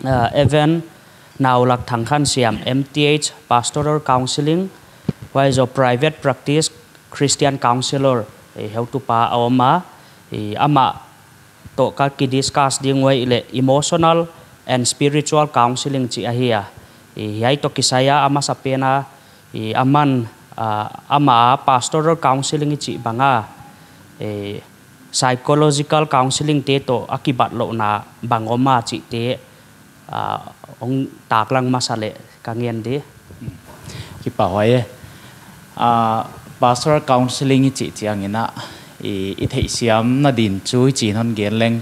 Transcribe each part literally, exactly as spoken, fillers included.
uh, Evan Naulak Thangkhansiam, M T H, Pastoral Counseling, huai zoh private practice, Christian Counselor, eh, heutupa a om a, eh, amah toh ka kidiscuss ding uai leh emotional and spiritual counseling chih ahi a. Eh, hiai toh kisai a, a masapen a, eh, aman, ah, amah pastoral counseling i chih bang a, eh, psychological counseling te toh a kibatlouhna bang om a chihte, ah, hong taklang masa leh ka ngen di. Kipahhuai e. Ah, pastoral counseling i chih chiangin a, i, i theihsiamna din chu i chin hon gen leng.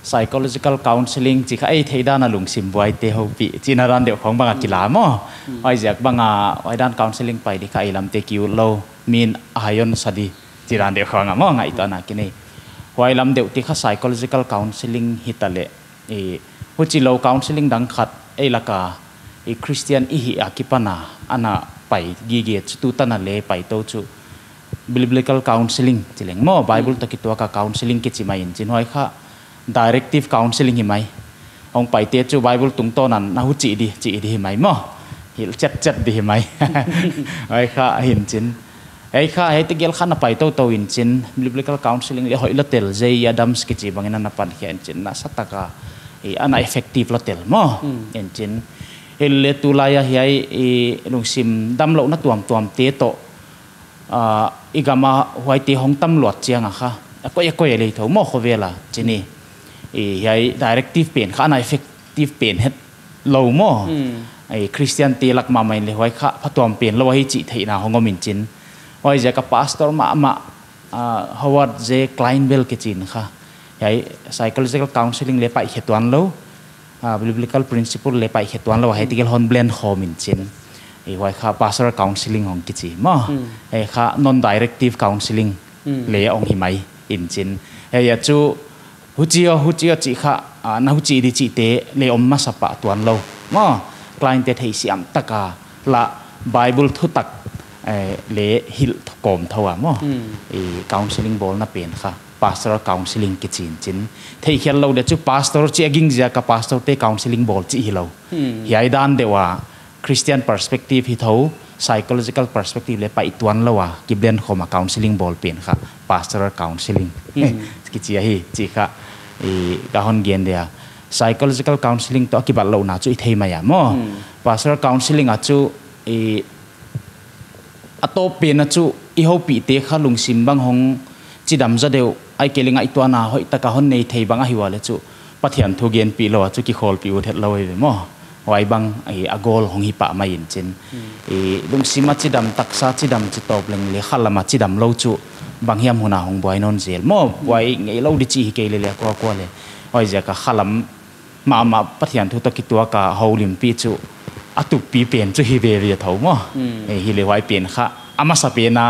Psychological counseling chih kha ei theihdan a lungsim buaite houpih chihna dan deuh khong bang a kila maw. Huaiziak bang a, huai dan counseling pai di kha ei lamte ki ut lou. Min a hai hon sa di. Chih dan deuh khong a maw ngaihtuahna kinei. Huai lam deuh te kha psychological counseling hita leh. I, huchilou counseling dang khat ei laka, i Christian i hih a kipan a, ana pai gige chu tutan a leh paitou chu biblical counseling chi leng maw, Bible toh kituak a counseling kichi mai in chin huai kha directive counseling hi mai. Hong paite chu Bible tungtawn a na huchi di, chi di hi mai maw. Hilh chetchet di hi mai. Huai kha hin chin. Ei kha, hiaite gel kha na pai toutou in chin, biblical counseling leh hoih lou tel, Jay Adams kichi bangin ana pankhia in chin, nasatak a, i, ana effective lou tel maw, in chin. Hileleh tulai a hiai, i, lungsim damlouhna tuamtuam te toh, ah, i gam a huaite hong tam luat chiang a kha, a koi a koi a lei thou maw khovel a, chih ni. I, hiai directive pen kha ana effective pen het lou maw. Ei, Christian te lak mahmah in leh huai kha phatuam pen lou ahi chih theihna hong om in chin. Huaiziak a pastor mahmah, ah, Howard J. Kleinberg kichi in kha. Hiai psychological counseling leh paih khe tuan lou, ah, biblical principle leh paih khe tuan lou, hiaite gel hon blend khawm in chin. Ei, huai kha pastoral counseling hong kichi maw. Ei, kha non-directive counseling leh hong hi mai in chin. Hiai a chu huchi aw, huchi aw chih kha, ah, na huchi di chihte leh om masa pah tuan lou. Maw, client te theihsiam taka la Bible thutak, eh, leh hilh kawm thou a maw. I counseling bawlna pen kha, pastoral counseling kichi in chin. Theihkhial lou di chu pastor chih a ging ziak a pastor te counseling bawl chih hilou. Hiai dan deuh a, Christian perspective hi thou, psychological perspective leh paih tuan lou a, ki blend khawm a counseling bawl pen kha, pastoral counseling. Kichi ahi, chih kha, i, ka hon gen dia. Psychological counseling toh a kibatlouhna chu i thei mai a maw. Pastoral counseling a chu, i, a tawp pen a chu, i houpihte kha lungsim bang hong chidam zaw deuh, ahihkeileh ngaihtuahna hoihtaka hon nei thei bang ahi ua leh chu, Pathian thu genpih lou a chu kikholpih ut het lou eive maw. Huai bang, i, a goal hong hi pah mai in chin. I, lungsim a chidam, taksa chidam chi tawp leng leh khalam a chidam lou chu bang hiam hun a hong buai nawn zel maw. Buai ngeilou di chih hi kei leleh a kuakua leh. Huaiziak a khalam mahmah Pathian thu toh kituak a houlimpih chu a tuppi pen chu hi veve thou maw. Ei, hileh huai pen kha a masapen a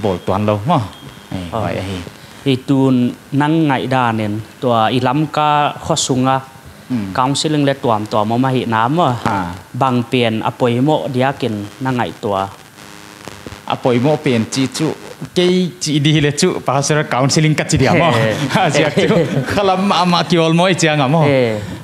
bawl tuan lou maw. Ei, huai ahi. I tun nang ngaihdan in tua i Lamka khosung a counseling leh tuamtuam om ahihna maw. Bang pen a poimoh diakin na ngaihtuah? A poimoh pen chih chu, kei chih di leh chu, pastoral counseling ka chi dia maw. A ziak chu, khalam mahmah ki awlmoh chiang a maw.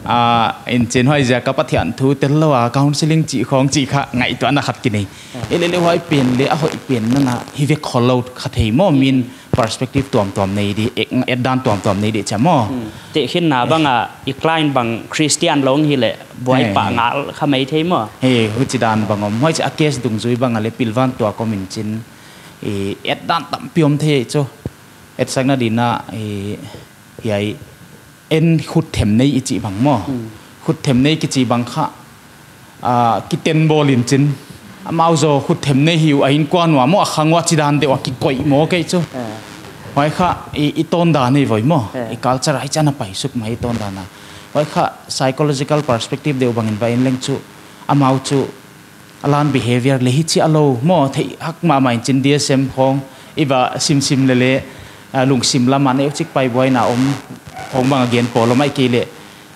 Ah, in chin huaiziak a Pathian thu tel lou a, counseling chih khong chih kha ngaihtuahna khat kinei. Hileleh huai pen leh a hoih pen nana hi vek khol lou kha thei maw, min perspective tuamtuam nei di, et, etdan tuamtuam nei di chia maw. Tehkhinna bang a, i client bang Christian lou hileh, buai pah ngal kha mai thei maw. He, huchidan bang om. Huai chih a case dungzui bang a leh pilvang tuak om in chin. I, etdan tampi om thei chu. Etsakna din a, i, hiai, en khutthem nei i chih bang maw. Khutthem nei kichi bang kha, ah, kiten bawl in chin. Amau zaw khutthem nei hi uh a innkuan ua maw, a khang ua chidan deuh a kikoih maw kei chu. Huai kha i, i tawndan hi voi maw. I culture a hichi'n a paisuk mai i tawndan a. Huai kha psychological perspective deuh bangin va en leng chu. Amau chu a lan behavior leh hichi a lou maw, theih hak mahmah in chin D S M khong, i va simsim leleh, ah, lungsim lam a neuchik paibuaina om, khong bang a gen pawl om ahihkeileh,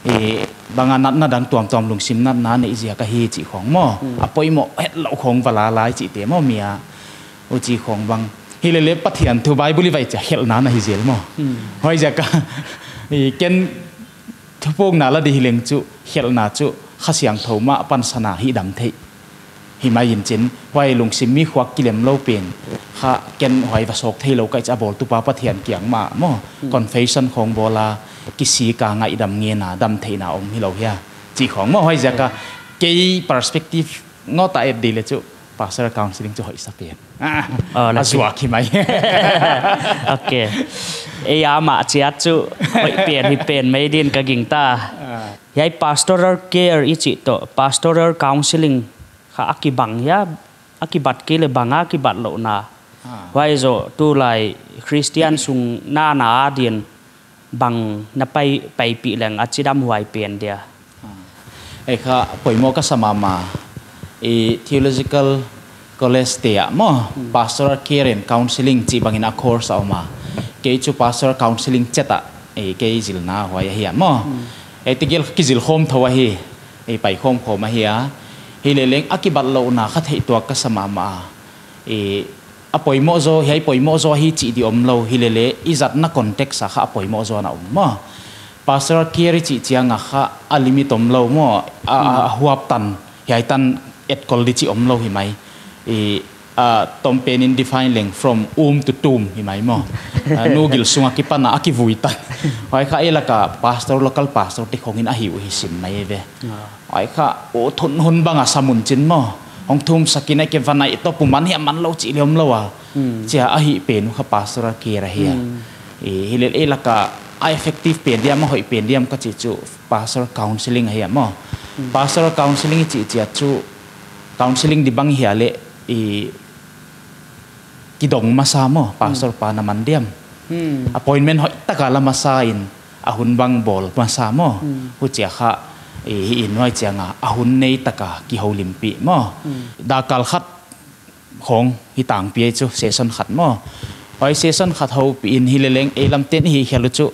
i, bang a natna dang tuamtuam lungsim natna neih ziak ahi chih khong maw. A poimoh hetlou khong va la lai chihte maw mi a. Huchi khong bang. Hileleh Pathian thu Bible i va et chia khelhna na hi zel maw. Huaiziak a, i, ken Thupukna la di hileng chu, khelhna chu, Kha Siangthou mah pansan a hih dam thei. Hi mai in chin, huai lungsim mi khuak kilem lou pen, kha ken huai va sawk thei lou ka i chi a, bawltu pa Pathian kiang mah maw, confession khong bawl a, kisik a ngaihdam ngen a, dam theihna om hilou hia. Chih khong maw, huaiziak a, kei perspective ngawt a et di le chu, pastoral counseling chu hoih sa pen. Ah, a zuak hi mai. Ok. Ei a mah chiat chu, hoih pen hi pen mai din ka gingta. Hiai pastoral care i chih toh, pastoral counseling kha a kibang hia, a kibat kei le bang a kibat louhna. Huai zoh tulai Christian sung nana a din bang na pai, paipih leng a chidam huai pen dia. Ei kha poimoh ka sa mahmah, i theological college te ah maw, pastoral care and counseling chih bangin a course a om a. Kei chu pastoral counseling chet ah, ei kei zilna huai ahi a maw. Ei tegel kizil khawm thou ahi, ei pai khawm khawm ahi a. Hileleng a kibat louhna kha theih tuak ka sa mahmah a. I, a poimoh zaw, hiai poimoh zaw hi chih di om lou, hilele, i zatna context a kha a poimoh zaw na om maw. Pastoral care i chih chiang a kha a limit om lou maw, a, a, a huap tan, hiai tan etkol di chih om lou hi mai. I, a, tom pen in define leng from womb to tomb hi mai maw. A, nu gil sung a kipan a, a kivui tan. Huai kha ei lak a pastor, local pastor te khong in a hi uh hi sim mai ve. Huai kha, o thun hun bang a sa mun chin maw. Hong thum sak in a ke van a i toh pu man hiam man lou chih le om lou a. Chia a hih pen uh kha pastoral care ahi a. I, hilele ei lak a, a effective pen diam, a hoih pen diam ka chih chu pastoral counseling ahi a maw. Pastoral counseling i chih chiat chu, counseling di bang hia le, i, kidong masa maw, pastor pa na man diam. Appointment hoih taka la masa in, a hun bang bawl masa maw. Huchia kha, i, hi in huai chiang a, a hun nei taka kihoulimpih maw. Dakal khat khong hi tangpi ei chu, session khat maw. Huai session khat houpih in hileleng ei lam ten hi khial uh chu.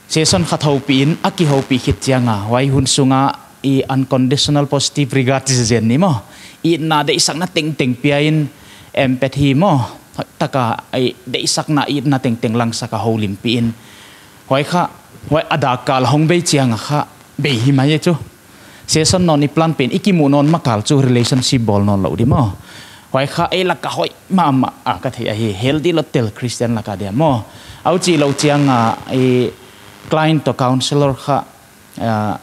Session khat houpih in, a kihoupih khit chiang a, huai hun sung a i unconditional positive regard chi zen ni maw. Itna deihsakna tengteng pia in, empathy maw. Taka i deihsakna itna tengteng langsak a houlimpih in. Huai kha, huai a dakal hong bei chiang a kha, bei hi mai ei chu. Session nawn i plan pen, i kimuh nawn makal chu relationship bawl nawn lou di maw. Huai kha ei lak a hoih mahmah a ka theih ahi, healthy lotel Christian lak a dia maw. Huchih lou chiang a, i client toh counselor kha, a,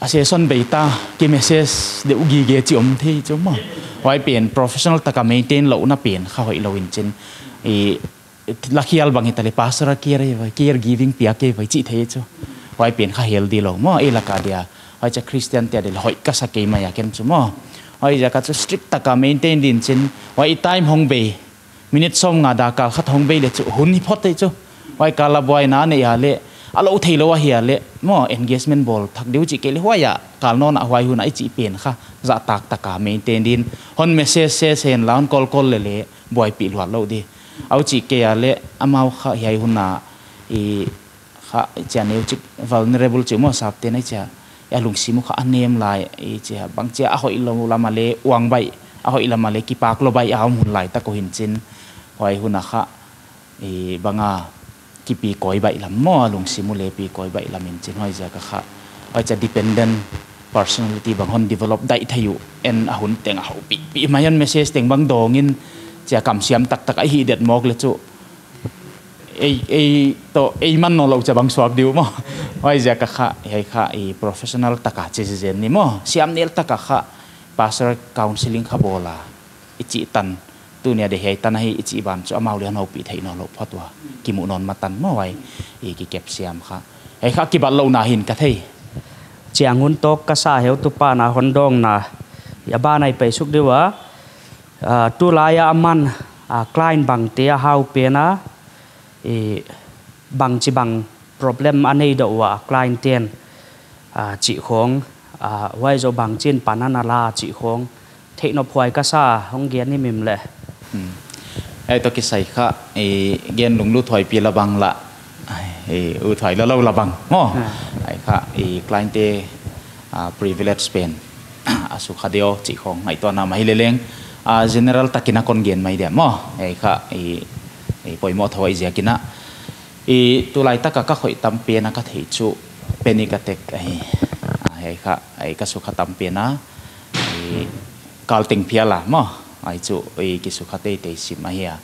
a session bei ta, ki message deuh gige chih om thei chu maw. Huai pen professional taka maintain louhna pen kha hoih lou in chin. I, la khial bang hita le pastoral care hi vai, care giving piak hi vai chih thei chu. Huai pen kha healthy lou maw, ei lak a dia. Huai chia Christian te a dia le hoih ka sa kei mai a ken chu maw. Huaiziak a chu strict taka maintain din chin. Huai i time hong bei. Minute sawmnga dakal khat hong bei le chu hun hi phot thei chu. Huai kal a buaina nei a le. A lou theilou ahi a le. Maw engagement bawl thak deuh chih kei le huai a. Kal nawn a huai hun a i chih pen kha. Zahtak taka maintain din. Hon message se sen la hon call call le le. Buaipih luat lou di. Huchih kei a le amau kha hiai hun a i kha chia neu chik vulnerable chih maw sapte na chia. A lungsim uh kha a nem lai i chia bang chia a hoih lou lam a le uang baih, a hoih lam a le kipak lou baih a om hun lai tak uh hin chin. Huai hun a kha i bang a kipi koi baih lam maw, a lungsim uh le pi koi baih lam in chin huaiziak a kha. Huai chia dependent personality bang hon develop daih thei uh, en a hun teng a houpih, pi mai hon message teng bang dawng in, chia kamsiam taktak a hih det mawk le chu. Ei, ei toh, ei man nawn lou chia bang suak di uh maw. Huaiziak a kha, hiai kha, i professional taka chi zen ni maw. Siam nel taka kha, pastoral counseling kha bawl a. I chih tan, tuni a dia hiai tan ahi i chih ban chu amau le hon houpih theih nawn lou phot ua. Kimuh nawn ma tan maw huai, i kikep siam kha. Hiai kha kibat louhna hi'n ka thei. Chiang hun tawk ka sa, heutupa na hon dawnna. A ban ah i pai suk di ua. Ah, tulai a man, ah, client bangte a hau pen a, i bangchibang problem a nei dah ua client ten, ah, chih khong, ah, huai zoh bangchin pan ana la chih khong. Theih nop huai ka sa, hong gen ni mim le. Hmm. Ei toh kisai kha, i gen lunglut huai pi la bang la. Ei, u thuai la lou la bang. Maw. Ah. Ei kha, i client te, ah, privilege pen. A sukha deuh chih khong ngaihtuahna mah hi leleng. Ah, general takin a kon gen mai dia maw. Ei kha, i, i poimoh thou ahih ziakin a. I tulai taka ka khoih tam pen a ka theih chu panic attack ahi. A, hiai kha, ai ka sukha tam pen a, i kal teng phial a maw. Ai chu, i kisukha teitei sim ahi a.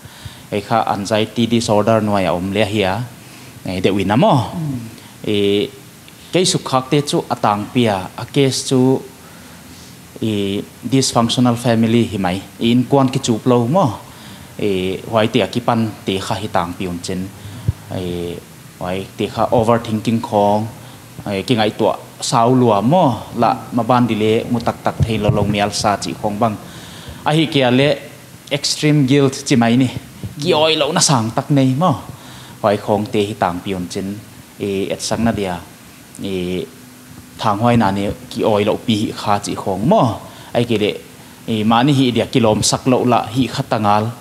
Ai kha anxiety disorder nuai a om le ahi a. Ai deuh in a maw. I kei sukha te chu a tangpi a, a case chu i dysfunctional family hi mai, i inkuan kichup lou maw. I huaite a kipan te kha hi tangpi un chin. I huaite kha overthinking khong, i kingaihtuah sau lua maw, lah maban di le mu taktak thei lou lou mial sa chih khong bang. Ahihkeileh le extreme guilt chi mai ni. Ki-oilouhna sang tak nei maw. Huai khong te hi tangpi un chin. I etsakna dia, i thanghuaina ni ki-oilouh pi hi kha chih khong maw. Ahihkeileh, i mahni hi dia kilawmsak lou lah hi kha tangal.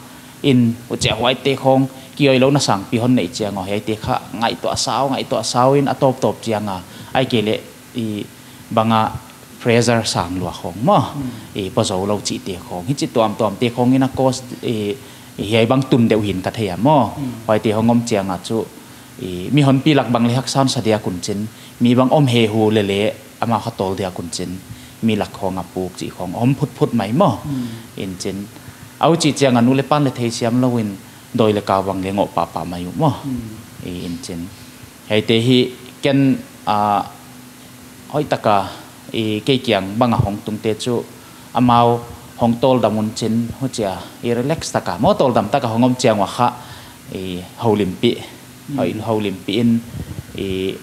In huchia huaite khong ki-oilouhna sangpi hon neih chiang a, huaite kha ngaihtuah sau, ngaihtuah sau in a tawptawp chiang a. Ahihkeileh, i banga pressure sang lua khong maw. I pawzou lou chihte khong. Hichi tuamtuamte khong in a cause, i, i hiai bang tun deuh hi'n ka thei a maw. Huaite hong om chiang a chu, i mi honpi lak bang le haksa sa diak un chin, mi bang om hehu lele amah kha tawl diak un chin, mi lak khong a puk chih khong om phutphut mai maw. In chin, a huchi chiang a nu le pan le theisiam lou in doi le kau bang le ngoh pahpah mai uh maw. I in chin, hiaite hi ken, a, hoihtaka, i kei kiang banga hong tungte chu amau hong tawldam un chin, huchia i relax taka maw, tawldam taka hong om chiang ua kha, i houlimpih, hoi, houlimpih in, i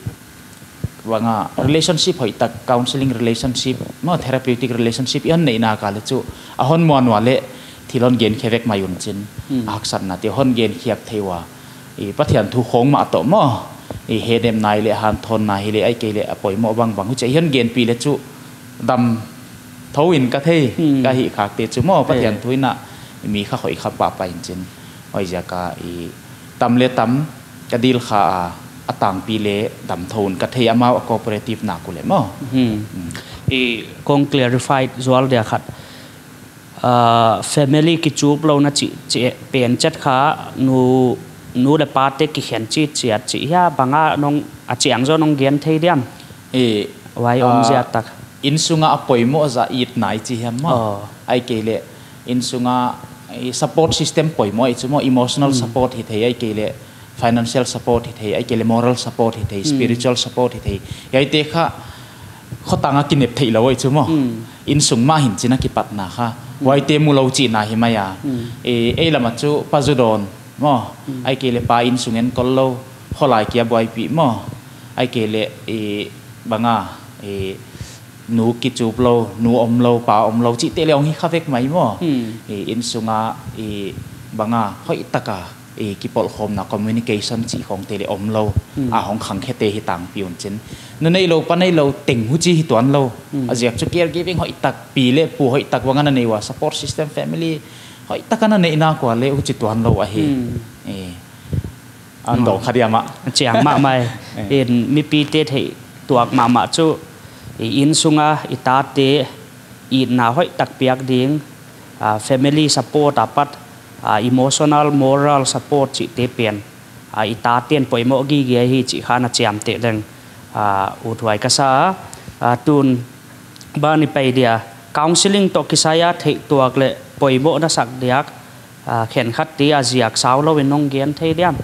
banga relationship hoihtak, counseling relationship maw, therapeutic relationship i hon neih nak a le chu a hon muan ua le thil hon gen khe vek mai un chin. A haksatna te hon gen khiak thei ua, i Pathian thu khong mah toh maw, i hedemna hi le, hanthawnna hi le, ahihkeileh a poimoh bangbang huchia i hon genpih le chu dam thou in ka thei, ka hih khakte chu maw, Pathian thu in a mi kha hoih kha pahpah in chin. Huaiziak a i tam le tam ka dil kha a, a tangpi le dam thou in ka thei, amau a cooperative nak uleh maw. I kong clarify zual dia khat, a, family kichup louhna chih, chih pen chet kha nu, nu le pate kikhen chih chiat chih hia, banga nong a chiang zaw nong gen thei diam? I, huai om, a, ziak tak. Insunga a poimoh zah itna i chi hiam maw? Ahihkeileh insunga i support system poimoh i chu maw, emotional support hi thei, ahihkeileh financial support hi thei, ahihkeileh moral support hi thei, spiritual support hi thei. Hiaite kha khotang a kinep theih lou i chu maw. Insung mah hi'n chin a kipatna kha. Huaite mu lou chihna hi mai a. E, ei lam a chu pa zu dawn maw. Ahihkeileh pa insung enkol lou, kholai kia buaipih maw. Ahihkeileh, e, banga, e, nu kichup lou, nu om lou, pa om lou chihte le hong hi kha vek mai maw. E, insunga, e, banga hoihtaka, e, kipawlkhawmna communication chih khongte le om lou. A hong khangkhete hi tangpi un chin. Nu neilou, pa neilou teng huchi hi tuan lou. A ziak chu caregiving hoihtak, pi le pu hoihtak banga na nei ua, support system, family hoihtaka na neih nak ua le huchi tuan lou ahi. E, an dong kha diam a. Chiang mahmah. In mipite theih tuak mahmah chu, i insunga i tate itna hoihtak piak ding, a, family support apat, a, emotional, moral support chihte pen, a, i tate'n poimoh gige hi chih kha na chiamteh leng, a, uthuai ka sa. A, tun ban i pai dia, counseling toh kisai a theih tuak le poimoh na sak diak, a, khenkhat te a ziak sau lou in nong gen thei diam?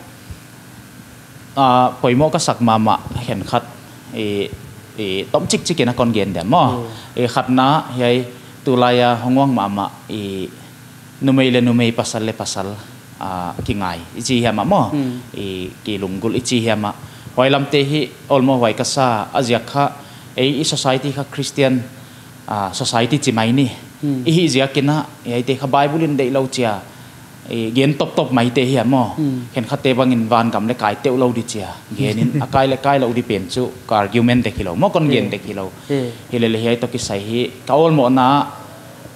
A, poimoh ka sak mahmah khenkhat, e, e, tom chikchik in a kon gen diam maw. E, khatna hiai tulai a hong uang mahmah, e, numei le numei, pasal le pasal, a, kingai i chi hiam a maw. E, kilunggulh i chi hiam a. Huai lamte hi awlmoh huai ka sa, a ziak kha, e, i society kha Christian, a, society chi mai ni. I hih ziak in a, hiaite kha Bible in deihlou chia, e, gen toptop maite hi a maw. Khenkhatte bangin vangam le kai teuh lou di chia gen in, a kai le kai lou di pen chu ka argument dek hilou maw, kon gen dek hilou. Hilele hiai toh kisai hi ka awlmohna,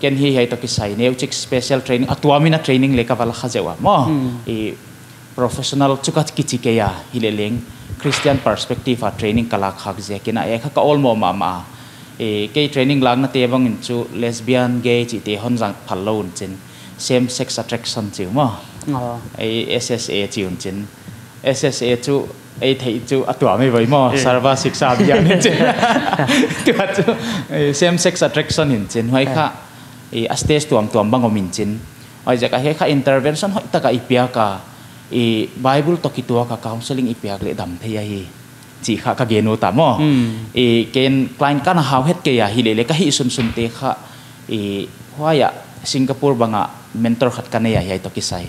ken hi hiai toh kisai neuchik special training, a tuam in a training le ka va la kha zeuh a maw. I professional chu ka kichi kei a, hileleng Christian perspective a training ka lak khak ziak in a, e, kha ka awlmoh mahmah a. E, kei training laknate bangin chu lesbian, gay chihte hon zang phal lou un chin, same sex attraction chi uh maw. E, S S A chi un chin. S S A chu ei theih chu a tuam ei voi maw, Sarva Siksha Abhiyan in chin. Tua chu, eh, same sex attraction in chin. Huai kha, eh, a stage tuamtuam bang om in chin. Huaiziak a hiai kha intervention hoihtaka i piak a, i Bible toh kituak a counseling i piak leh dam thei ahi chih kha ka gen ut a maw. I ken client ka na hau het kei a, hilele ka hih sunsun te kha, i huai a Singapore bang a mentor khat ka nei a, hiai toh kisai.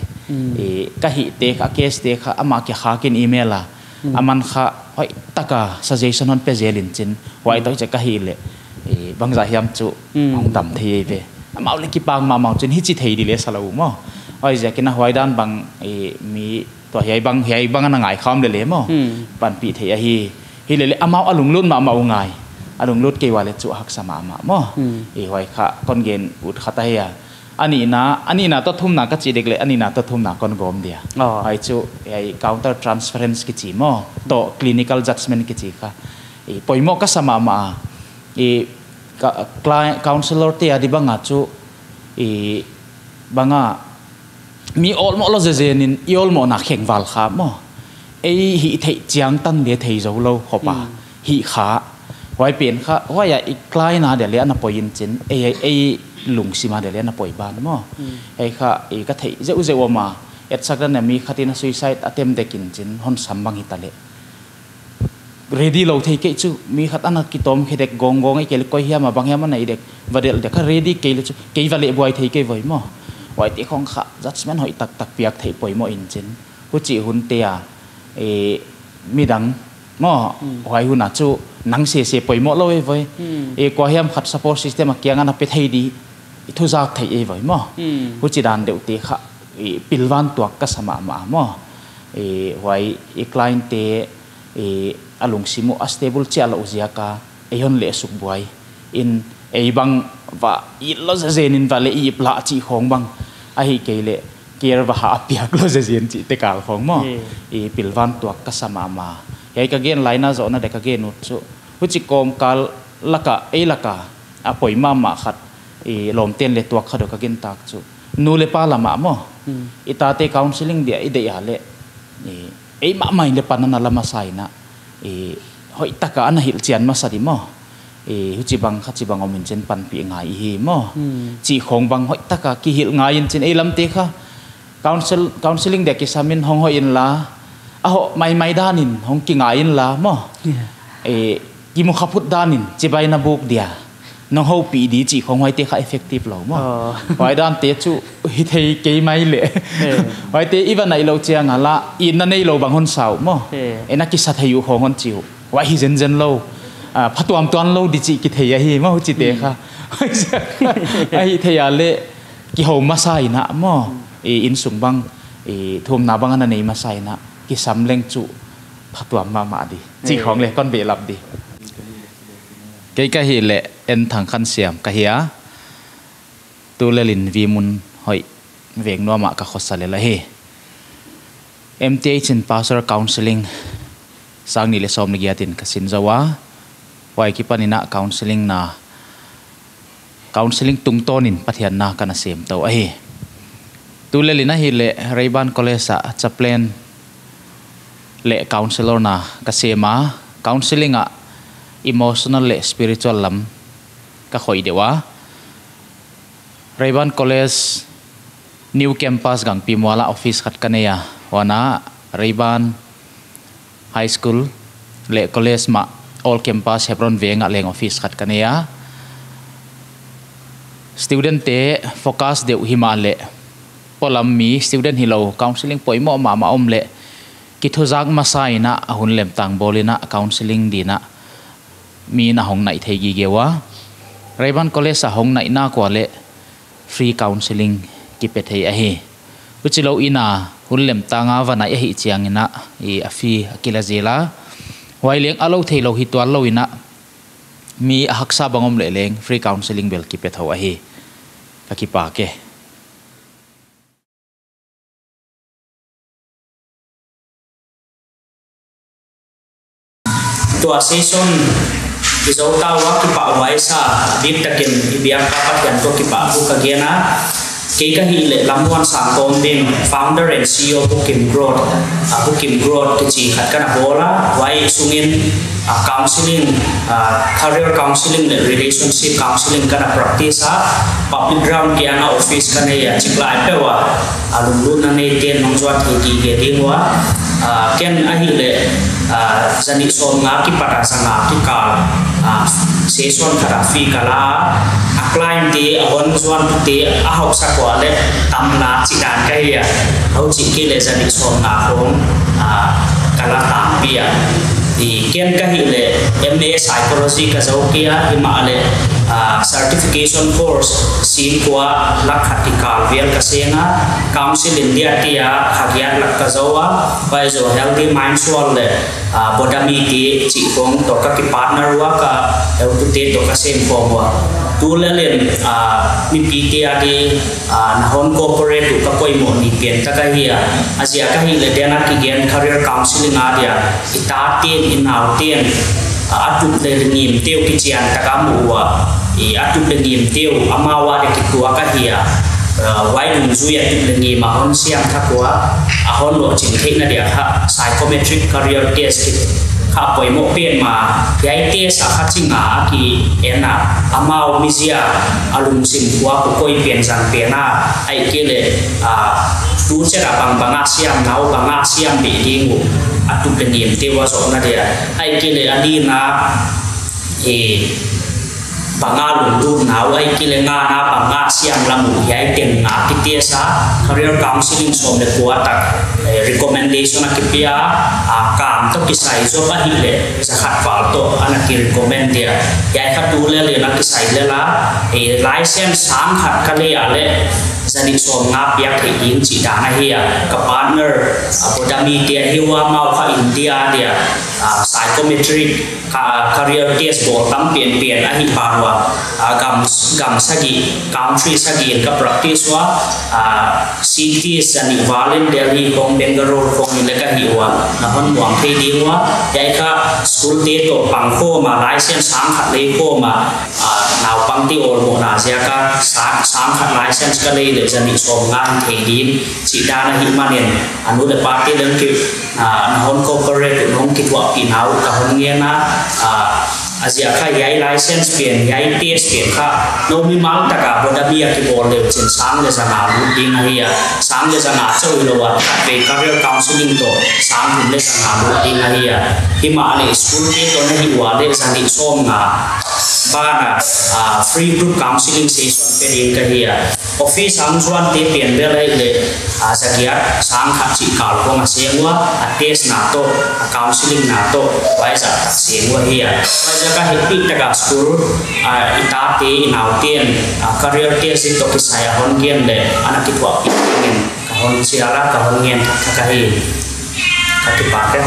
I ka hih te kha, case te kha amah kia kha kin email a. Aman kha hoihtaka suggestion hon pe zel in chin. Huai toh che ka hih leh, i bangzah hiam chu hong dam thei ve. Amau leh kipak mahmah chin hichi thei di leh sa lou maw. Huaiziak in a huai dan bang, i mi tua hiai bang, hiai bang ana ngai kham lele maw. Panpih thei ahi. Hilele amau a lunglut mahmah uh ngai. A lunglut kei ua leh chu haksa mahmah maw. I huai kha kon gen ut khat ahi a. A nihna, a nihna toh thumna ka chih dek leh, a nihna toh thumna kon gawm dia. Huai chu, hiai counter transference kichi maw. Toh clinical judgment kichi kha. I poimoh ka sa mahmah a. I ka, cli-, counselor te a di bang a chu, i bang a mi awlmoh lou zezen in i awlmohna khengval kha maw. Ei hih theih chiang tan dia thei zou lou khop a. Hih kha. Huai pen kha, huai a i client a dia leh ana poi in chin. Ei, ei lungsim a dia leh ana poi ban maw. Ei kha, i ka theih zeuhzeuh om a. Etsak dan a mi khat in a suicide attempt dek in chin. Hon sam bang hita leh. Ready lou thei kei chu, mi khat ana kitawm khe dek gawng gawng ei kei leh koi hiam a bang hiam ana i dek, va delh dek kha ready kei leh chu, kei va leh buai thei kei voi maw. Huaite khong kha, judgment hoih taktak piak theih poimoh in chin. Huchi hun te a, e, midang maw, huai hun a chu, nang sese poimoh lou ei voi. E, kua hiam khat support system a kiang ana pe thei di, i thuzak thei ei voi maw. Huchi dan deuh te kha, e, pilvan tuak ka sa mahmah maw. E, huai, e, client te, e, a lungsim uh a stable chiah lou ziak a, ei hon leh suk buai. In, ei bang va it lou zezen in va leh i ip lah chih khong bang. Ahihkeileh, care va ha a piak lou zezen chih te kal khong maw. E, pilvan tuak ka sa mahmah. Hiai ka gen lai na zoh na dek ka gen ut chu. Huchi kawmkal lak a, ei lak a, a poi mahmah khat, e, lawmten leh tuak khat uh ka gen tak chu. Nu leh pa lam ah maw. I tate counseling dia i deih a leh. E, ei mahmah in leh pan ana la masa in a. E, hoih tak a ana hilhchian masa di maw. E, huchi bang kha chi bang om in chin panpih ngai i hi maw. Chih khong bang hoih tak a kihilh ngai in chin ei lam te kha. Counsel-, counseling dia kisam in hong hoih in la. A hoh maimai dan in hong kingai in la maw. E, kimu kha phut dan in chibai na buk dia. Nong houpih di chih khong huaite kha effective lou maw. Huai dan te chu hi thei kei mai leh. Huaite i va naih lou chiang a la, i na nei lou bang hon sa uh maw. E na kisa thei uh khong hon chi uh. Huai hi zenzen lou. A, phatuamtuam lou di chih kithei ahi maw huchi te kha. Ahi thei a leh kihou masa in a maw. E, innsung bang, e, thumna bang ana nei masa in a. Kisam leng chu phatuam mahmah di. Chih khong leh kon behlap di. Kei ka hih leh N. Thangkhansiam ka hi a, tulel in Vimun hoih veng nuam ah ka khosa lel ahi. M T H in Pastor Counseling sang nih leh sawm leh giat in ka sin zou a, huai kipan in a counseling na, counseling tungtawn in Pathian na ka na sem tou ahi. Tulel in ahihleh Rayburn College ah chaplain leh counselor na ka sem a, counseling ah emotional leh spiritual lam ka khoih deuh a. Rayburn College new campus Gangpimual ah office khat ka nei a, huan a Rayburn High School leh college mah old campus Hebron Veng ah leng office khat ka nei a. Student te focus deuh himahleh, polam mi student hilou counseling poimoh mahmah om leh, kithuzak masa in a, a hun lemtang bawl in a counseling di in a, mi na hong naih thei gige ua. Rayburn College a hong naih nak ua leh free counseling kipe thei ahi. Huchilou in a hun lemtang a va naih ahih chiang in a, i a fee a kila zel a. Huai leng a lou theilou hi tuan lou in a, mi a haksa bang om leh leng free counseling bel kipe thou ahi. Ka kipak e. Tua session i zou ta ua kipahhuai sa, dik takin i biak pa Pathian toh kipahthu ka gen a, Kei ka hih leh Lammuansang Kawmding, founder and C E O Bukim Growth, ah, Bukim Growth kichi khat ka na bawl a, huai sungin, ah, counselling, ah, career counselling leh relationship counselling ka na practice a, public ground kiang a office ka nei a, chiklai peuh a, ah, lunglutna neite'n hong zuan thei gige ding ua, ah, ken ahih leh, ah, zanih sawmnga kipat a zanga kikal, ah, session khat a fee ka la a, client te, a hon zuantute a hausak ua leh tam la chih dan ka hi a, huchih kei leh zanih sawmnga khong, ah, ka la tampi a. Ken ka hih leh M A psychology ka zou kei a, himahleh, ah, certification course singkua lak khat kikal vel ka seng a, Council India te a kha giat lak ka zou a, huai zoh Healthy Mind School leh, ah, Bodhami te chih khong toh ka kipartner ua, ka heutute toh ka sem khawm ua. Tu lel in, ah, mipite a di, ah, na hon cooperate uh ka poimoh ni pen tak ahi a. A ziak ahih leh den a kigen career counselling a dia, i tate'n, i naute'n, ah, a tup leh ngimte uh kichian tak a mu ua, i a tup leh ngimte uh amau a dia kituak ahi a. Ah, huai dungzui a tup leh ngim a hon siam thak ua, a hon lohching theihna dia kha psychometric career test kha poimoh pen mah, hiai test a kha ching a ki en a, amau mizia a lungsim kua kua koi pen zang pen a, ahihkeileh, ah, tu chet a bangbang a siam nau, bang a siam beh ding uh, a tup leh ngimte uh a zohna dia, ahihkeileh a nihna, eh, bang a lunglut nau, ahihkeileh ngana bang a siam lam uh, hiai teng a ki test a, career counselling sawm leh kua tak, eh, recommendation a kipia, ah, kam toh kisai zop ahih leh, za khat val toh ana ki recommend dia. Hiai kha tu lel in a kisai lel a, eh, license sang khat ka lei a leh, zanih sawmnga piak theih ding chih dan ahi a, ka partner, ah, Bodhami te ahi ua, amau kha India dia, ah, psychometric, ka, career test bawl tam pen pen ahih ban ua, ah, gam, gam sagih, country sagih in ka practice ua, ah, cities zanih val in Delhi khong, Bangalore khong in leh ka hih ua, na hon muang thei ding ua, hiai kha school te toh pang khawm a, license sang khat lei khawm a, ah, naupangte awlmohna ziak a sang, sang khat license ka lei leh zanih sawmnga hing thei ding chih dan ahih manin, a nu leh pate leng ki, ah, na hon cooperate uh, nong kithuahpih nau uh ka hon ngen a, ah, a ziak kha hiai license pen, hiai test pen kha, nou mimal tak a Bodhami a kibawl leh chin sang leh zanga lut ding ahi a, sang leh zanga chauh hilou a, khatvei career counselling toh sang thum leh zanga lut ding ahi a, himahleh school te toh na hih ua leh zanih sawmnga ban a, ah, free group counselling session pe ding ka hi a. Office a hong zuante pen bel ahih leh, ah, zagiat sang khat chih kal khong a seng ua, a test na toh, a counselling na toh, huai zah tak seng ua hi a. Huai zah ka hehpih tak a school, ah, i tate, i naute'n, ah, career test in toh kisai a hon gen leh, ana kithuahpih ding in, ka hon chial a, ka hon ngen thak thak ahi. Ka kipak e.